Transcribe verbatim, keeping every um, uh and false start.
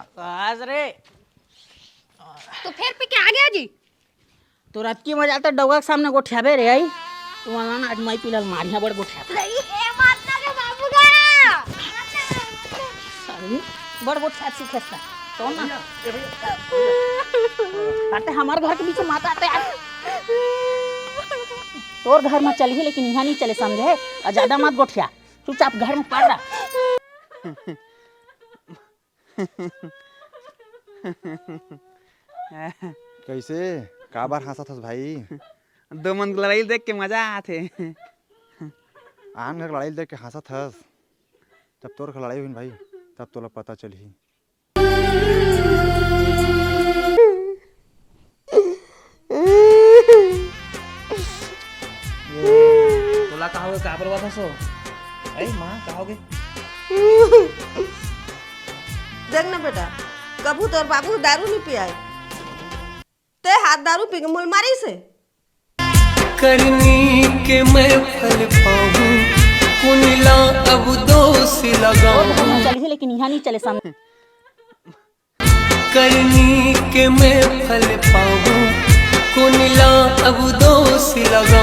आज रे। तो फिर पी के आ गया जी। तो रात की मजा तो डौगा के सामने गोठियाबे रे आई। तू आना ना, आज माई पीला मारिया बड़ गोठिया। ए, मारता के बाबू का। साली, बड़ गोठिया सीखे था। तो ना। आते हमारे घर के बीच में माता आते यार। तोर घर में चलही, लेकिन यहाँ नहीं चले, समझे? और ज्यादा मत गोठिया, चुपचाप घर में पड़ रहा। कैसे? काबर हंसत हस भाई? दो मन के लड़ाई देख के मजा आथे। आन घर के लड़ाई देख के हंसत हस? जब तोर घर लड़ाई होही न भाई, तब तोला पता चलही। तोला का होगे? काबर रोवत हस ओ? ए माँ, का होगे? देख ना बेटा, कभू तोर बाबू दारू नहीं पियाए, ते हाथ दारू पी के मुल मारिस हे। करनी के मैं फल पाऊं, कुनला अब दोष लगाऊं। चलही, लेकिन यहाँ नहीं चले सामने। करनी के मैं फल पाऊं, कुनला अब दोष लगाऊं।